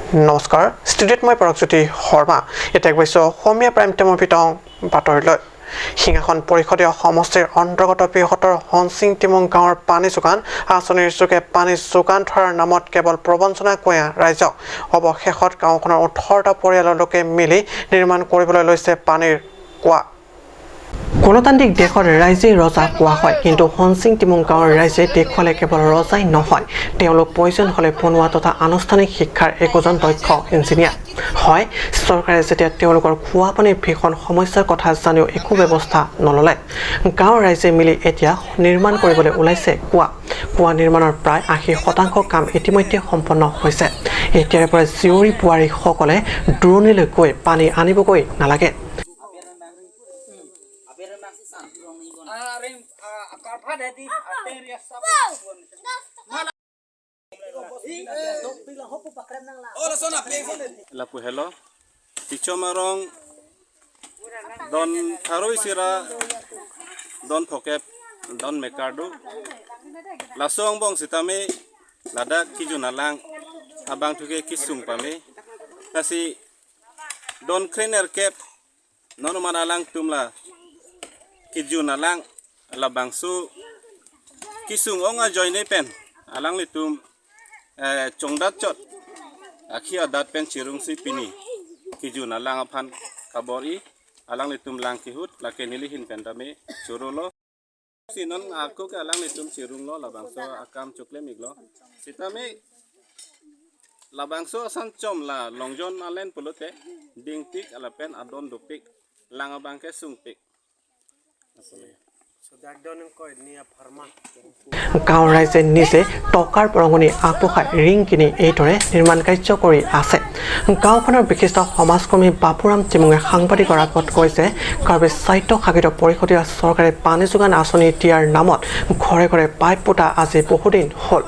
নমস্কাৰ, ষ্টুডিঅ'ত মই পৰাগজ্যোতি শৰ্মা। এতিয়া গৈছোঁ অসমীয়া প্ৰাইম টাইমৰ বিতং বাতৰিলৈ। সিংহাসন পৰিষদীয় সমষ্টিৰ অন্তৰ্গত বৃহত্তৰ হনচিং টিমুং গাঁৱৰ পানী যোগান আঁচনিৰ যোগে পানী যোগান ধৰাৰ নামত কেৱল প্ৰবঞ্চনা কৰা ৰাইজক অৱশেষত গাঁওখনৰ 18টা পৰিয়ালৰ লোকে মিলি নিৰ্মাণ কৰিবলৈ লৈছে পানীৰ কুঁৱা। গণতান্ত্ৰিক দেশত ৰাইজে ৰজা কোৱা হয়, কিন্তু হনচিং টিমুং গাঁৱৰ ৰাইজে দেখুৱালে কেৱল ৰজাই নহয়, তেওঁলোক প্ৰয়োজন হ'লে বনোৱা তথা আনুষ্ঠানিক শিক্ষাৰ একোজন দক্ষ ইঞ্জিনিয়াৰ হয়। চৰকাৰে যেতিয়া তেওঁলোকৰ খোৱা পানীৰ ভীষণ সমস্যাৰ কথা জানিও একো ব্যৱস্থা নল'লে, গাঁৱৰ ৰাইজে মিলি এতিয়া নিৰ্মাণ কৰিবলৈ ওলাইছে কুঁৱা। কুঁৱা নিৰ্মাণৰ প্ৰায় 80% কাম ইতিমধ্যে সম্পন্ন হৈছে। এতিয়াৰে পৰা জীয়ৰী বোৱাৰীসকলে দূৰণিলৈ গৈ পানী আনিবগৈ নালাগে। Lapu hello tichomarong don tharoi sira don thokep don mekardu lasong bong sitame lada kijunalang abang thuke kisung pame tasi don cleaner kep non manalang tumla kijunalang labangsu kisung onga joine pen alang litum chongdat chot akhia dat pen chirung si pini kijuna lang aphan kabori alang litum lang kihut lake nilihin pen dame churulo sinon aku ke alang litum chirung lo labangso akam chukle miglo sitame labangso asan chom la longjon alen pulote ding tik alapen adon dupik lang abangke sungpik. গাঁৱৰ ৰাইজে নিজে টকাৰ বৰঙণি আগবঢ়াই ঋণ কিনি এইদৰে নিৰ্মাণ কাৰ্য কৰি আছে। গাঁওখনৰ বিশিষ্ট সমাজকৰ্মী বাপুৰাম টিমুঙে সাংবাদিকৰ আগত কৈছে, কাৰ্বি স্বায়ত্তশাসিত পৰিষদীয় চৰকাৰে পানী যোগান আঁচনি দিয়াৰ নামত ঘৰে ঘৰে পাইপ পোতা আজি বহুদিন হ'ল,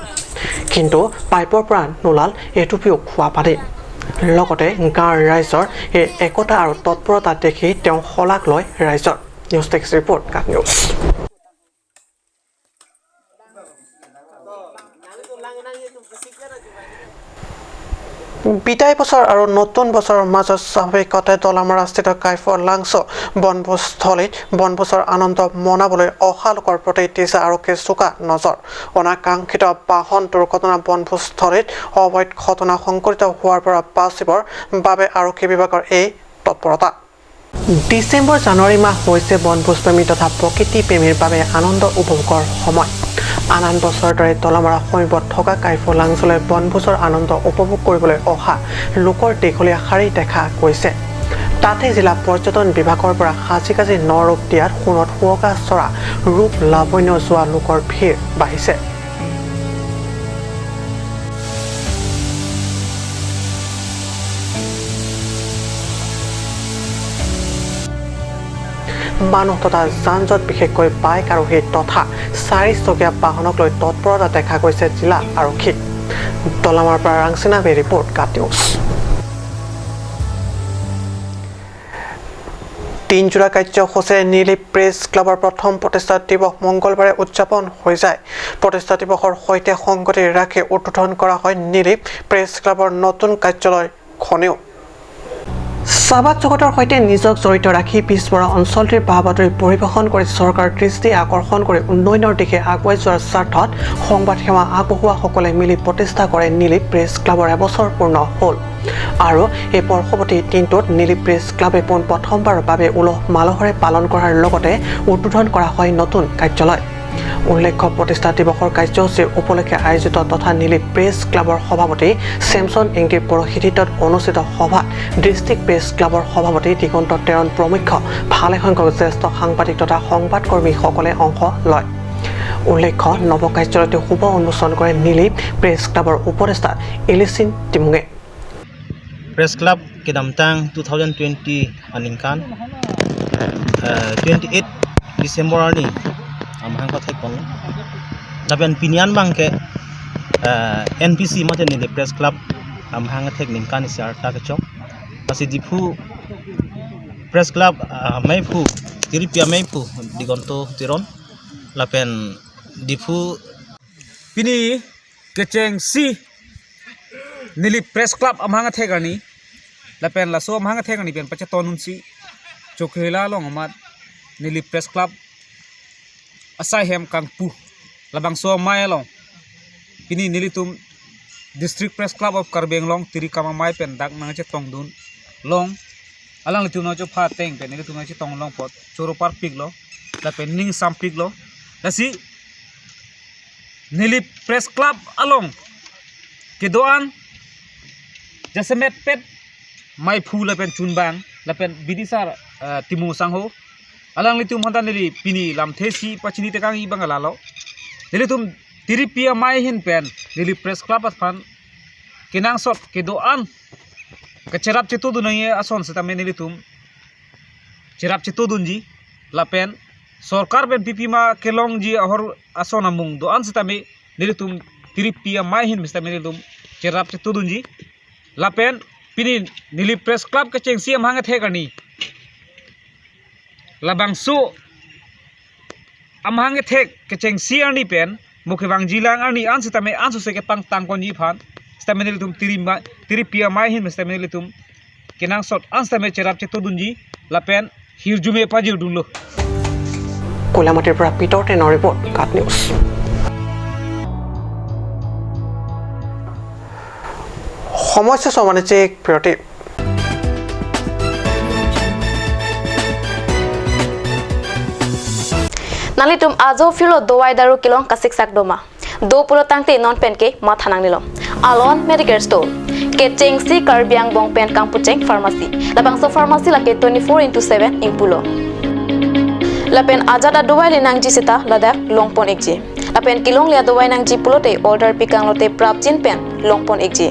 কিন্তু পাইপৰ পৰা নোলাল এটুপিও খোৱা পানী। লগতে গাঁৱৰ ৰাইজৰ এই একতা আৰু তৎপৰতা দেখি তেওঁ শলাগ লয় ৰাইজৰ। News desk report, Ghat news. বিদায় বছৰ আৰু নতুন বছৰৰ মাজত স্বাভাৱিকতে দলামৰাস্থিত কাইফৰ লাংছ বনভোজস্থলীত বনভোজৰ আনন্দ মনাবলৈ অহা লোকৰ প্ৰতি দিছে আৰক্ষীৰ চোকা নজৰ। অনাকাংক্ষিত বাহন দুৰ্ঘটনা বনভোজস্থলীত অবৈধ ঘটনা সংঘটিত হোৱাৰ পৰা বাচিবৰ বাবে আৰক্ষী বিভাগৰ এই তৎপৰতা। ডিচেম্বৰ জানুৱাৰী মাহ হৈছে বনভোজপ্ৰেমী তথা প্ৰকৃতিপ্ৰেমীৰ বাবে আনন্দ উপভোগৰ সময়। আন আন বছৰৰ দৰে দলামৰা সমীপত থকা কাইফৰ লাংচলৈ বনভোজৰ আনন্দ উপভোগ কৰিবলৈ অহা লোকৰ দীঘলীয়া শাৰী দেখা গৈছে। তাতে জিলা পৰ্যটন বিভাগৰ পৰা সাজি কাজি ন ৰূপ দিয়াত সোণত সুৱগা চৰা ৰূপ লাৱণ্য যোৱা লোকৰ ভিৰ বাঢ়িছে। মানুহ তথা যান জঁট বিশেষকৈ বাইক আৰোহী তথা চাৰিচকীয়া বাহনক লৈ তৎপৰতা দেখা গৈছে জিলা আৰক্ষী। দলামাৰ পৰা ৰাংচিনা ৰিপৰ্ট, গাট নিউজ। তিনজোৰা কাৰ্যসূচীৰে নীলি প্ৰেছ ক্লাবৰ প্ৰথম প্ৰতিষ্ঠা দিৱস মংগলবাৰে উদযাপন হৈ যায়। প্ৰতিষ্ঠা দিৱসৰ সৈতে সংগতি ৰাখি উদ্বোধন কৰা হয় নীলি প্ৰেছ ক্লাবৰ নতুন কাৰ্যালয়খনেও। চাহপাত জগতৰ সৈতে নিজক জড়িত ৰাখি পিছপৰা অঞ্চলটিৰ বাহ বাতৰি পৰিৱেশন কৰি চৰকাৰৰ দৃষ্টি আকৰ্ষণ কৰি উন্নয়নৰ দিশে আগুৱাই যোৱাৰ স্বাৰ্থত সংবাদ সেৱা আগবঢ়োৱাসকলে মিলি প্ৰতিষ্ঠা কৰে নীলি প্ৰেছ ক্লাবৰ এবছৰ পূৰ্ণ হ'ল আৰু এই বৰ্ষৱতী দিনটোত নীলি প্ৰেছ ক্লাবে পোনপ্ৰথমবাৰৰ বাবে উলহ মালহেৰে পালন কৰাৰ লগতে উদ্বোধন কৰা হয় নতুন কাৰ্যালয়। উল্লেখ্য, প্ৰতিষ্ঠা দিৱসৰ কাৰ্যসূচী উপলক্ষে আয়োজিত তথা নীলি প্ৰেছ ক্লাবৰ সভাপতি চেমছন ইংটিৰ পৌৰোহিত্যত অনুষ্ঠিত সভাত ডিষ্ট্ৰিক্ট প্ৰেছ ক্লাবৰ সভাপতি দিগন্ত তেৰণ প্ৰমুখ্য ভালেসংখ্যক জ্যেষ্ঠ সাংবাদিক তথা সংবাদকৰ্মীসকলে অংশ লয়। উল্লেখ্য, নৱ কাৰ্যালয়টো শুভ উন্মোচন কৰে নীলি প্ৰেছ ক্লাবৰ উপদেষ্টা এলিচিন টিমুঙে। প্ৰেছ ক্লাব কেদামটাং 2020 আনিংকান 28 December ni amhang pathai kon daben pinian bangke NPC mate ni press club amhang thek ningkan siar ta ke chok pasi diphu press club mai phu tiripia mai phu digonto tiron lapen diphu pini kecheng si Nili press club amhanga thekani lapen laso amhanga thekani pen pacha tonun si chokhela long amat Nili press club asai hem kangpu labang so mai long pini nili tum district press club of Karbi Anglong tiri kama mai pen dak nang che tongdun long alang litum no cho pha teng pen nili tum che tong long pot choro par pik lo lapen ning sam pik lo lasi Nili press club along kedoan jasemet pet mai phu lapen chunbang lapen bidisar timu sangho alang litum honda nili pini lamthesi pachini tekang i bangala lo nili tum tiri pia mai hin pen nili press club athan kinang sot kedoan kecerap cetu dunai ason setame nili tum cerap cetu dunji lapen sarkar ben pipi ma kelong ji ahor ason amung doan setame nili tum tiri pia mai hin mistame nili tum cerap cetu dunji lapen pini nili press club ke chengsi am hangat hekani labang su am hangat hek ke chengsi ani pen mukhewang jilang ani an setame an su se ke pang tang kon ji phan setame nili tum tiri pia mai hin mistame nili tum kenang sot an setame cerap cetu dunji lapen hirjume pajil dunlo কলামাটিৰ পৰা পিটৰ টেনৰ report, কাট news. সমস্যা সমানে বিৰতি। Nalitum azo filo dowai daru kilong kasik sak doma do pulo tangte non pen ke mathanang nilo Alon Medical Store ke chengsi Karbiang bong pen kampucheng pharmacy labang so pharmacy la ke 24/7 impulo lapen ajada dowai linang ji sita ladak longpon ekji lapen kilong lia dowai nang ji pulote order pikang lote prapchin pen longpon ekji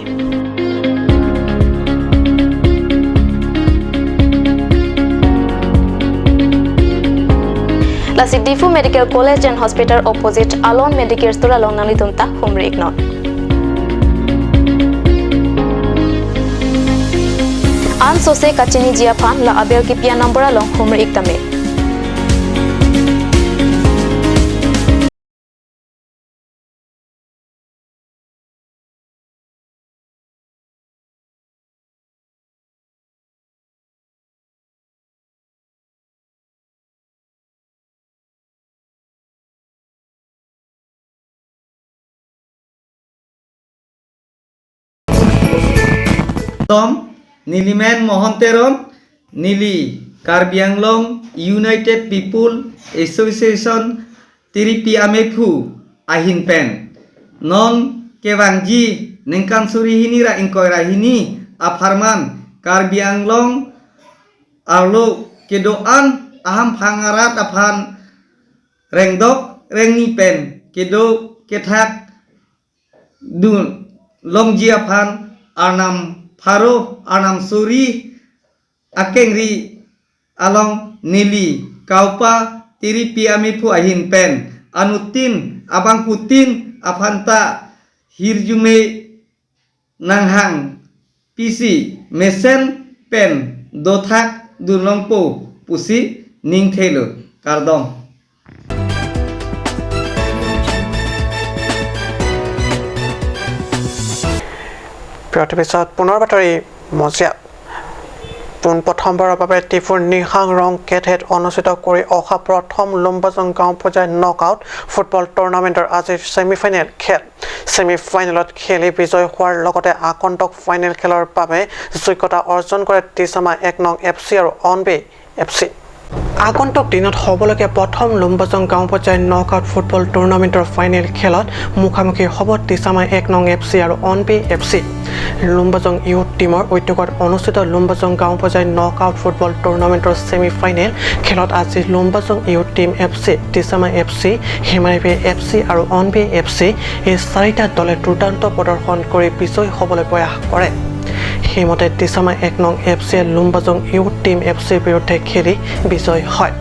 Lasi Difu Medical College and Hospital opposite Alon Medical Store along Nali Tumta Humri Ignon. An sose kachini jia phan la abel ki pia number along Humri Iktame. Tom Niliman Mohanteron Nili Karbi Anglong United People Association Tiripi Amepu Ahin Pen Non Kewangji Nengkan Suri Hinira Ingkoira Hini Apharman Karbi Anglong Arlo Kedoan Aham Phangarat Aphan Rengdok Rengni Pen Kedo Kethak Dun Longji Aphan Arnam Pharo Anam Suri Akengri Along Nili Kaupa Tiri Piamipu Ahin Pen Anutin Abang Putin Afanta Hirjume Nanghang Pisi Mesen Pen Dothak Dunlongpo Pusi Ningthelo Kardong বিৰতিৰ পিছত পুনৰ বাতৰি মজিয়া। পোনপ্ৰথমবাৰৰ বাবে টিফুৰ নিহাং ৰং কেথেত অনুষ্ঠিত কৰি অহা প্ৰথম লুম্বাজং গাঁও পৰ্যায়ৰ নক আউট ফুটবল টুৰ্ণামেণ্টৰ আজিৰ ছেমিফাইনেল খেল। ছেমিফাইনেলত খেলি বিজয় হোৱাৰ লগতে আগন্তুক ফাইনেল খেলৰ বাবে যোগ্যতা অৰ্জন কৰে টিচামা 1 নং এফ চি আৰু অনবে এফ চি। আগন্তুক দিনত হ'বলগীয়া প্ৰথম লুম্বাজং গাঁও পৰ্যায়ৰ নক আউট ফুটবল টুৰ্ণামেণ্টৰ ফাইনেল খেলত মুখামুখি হ'ব টিচামা 1 নং এফ চি আৰু অনবে এফ চি। লুম্বাজং ইউথ টীমৰ উদ্যোগত অনুষ্ঠিত লুম্বাজং গাঁও পৰ্যায়ৰ নক আউট ফুটবল টুৰ্ণামেণ্টৰ ছেমি ফাইনেল খেলত আজি Lumbajong youth team F C, Tichama F C, Hemaribi F C আৰু অনবে এফ চি এই চাৰিটা দলে দুৰ্দান্ত প্ৰদৰ্শন কৰি বিজয়ী হ'বলৈ প্ৰয়াস কৰে। সেইমতে টিচামা 1 নং এফ চিয়ে লুম্বাজং ইউথ টীম এফ চিৰ বিৰুদ্ধে খেলি বিজয়ী হয়।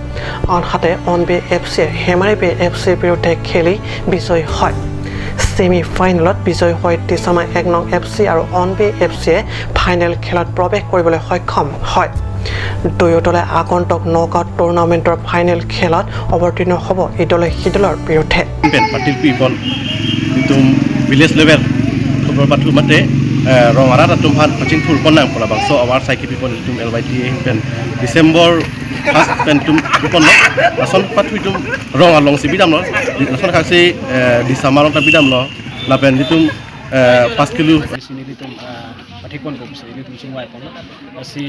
আনহাতে অনবে এফ চিয়ে হেমাৰিবে এফ চিৰ বিৰুদ্ধে খেলি বিজয়ী হয়। ছেমি ফাইনেলত বিজয়ী হৈ টিচামা 1 নং এফ চি আৰু অনবে এফ চিয়ে ফাইনেল খেলত প্ৰৱেশ কৰিবলৈ সক্ষম হয়। দুয়ো দলে আগন্তুক নক আউট টুৰ্ণামেণ্টৰ ফাইনেল খেলত অৱতীৰ্ণ হ'ব ইদলে সিদলৰ বিৰুদ্ধে। Village level football mate Rong ara tum han paching phul pon nang pola bang so awar sai kipi pon tum LYTA pen December first pen tum pon lo lason pathui tum rong along si bidam lo lason khasi December ta bidam lo la pen tum 5 kilo sini litum pathikon ko si litum singwai pon si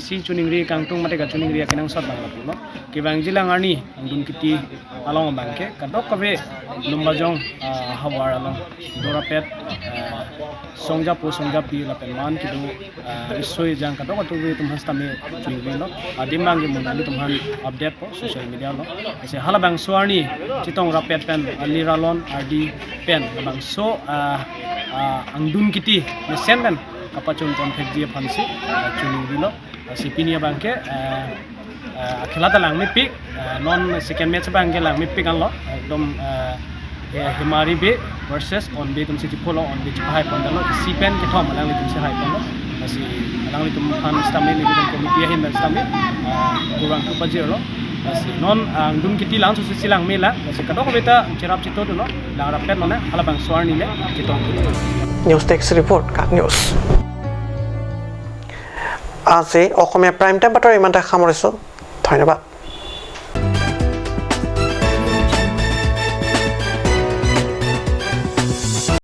si chuning ri kangtung mate ka chuning ri kinang sot bang la no ke bang jilang arni angdun kiti along bangke kadok kabe lumba jong hawar along dorapet songja po songja pi la pen man ki do isoi jang kadok tu tum hastame chuning ri no adim bang ge mun ali tum han update po social media lo se hala bang suarni chitong rapet pen aliralon rd pen bang so angdun kiti mesen pen kapachon kon thek ji phansi chuning ri lo si pinia bangke খেলাটা lang mi pick non second match bangke lang mi pick an lo ekdom himari be versus on be tum si polo on be hai pon lo si pen ke thom lang tum si hai pon lo si lang tum phan stame ni tum committee hin stame kurang tu pajir lo si non angdun kiti lang su si lang mela si kadok beta cherap chito lo lang rapet lo na hala bang swar ni le chitong. News desk report, Kak news. আজি অসমীয়া prime time বাতৰি ইমানতে সামৰিছোঁ। ধন্যবাদ।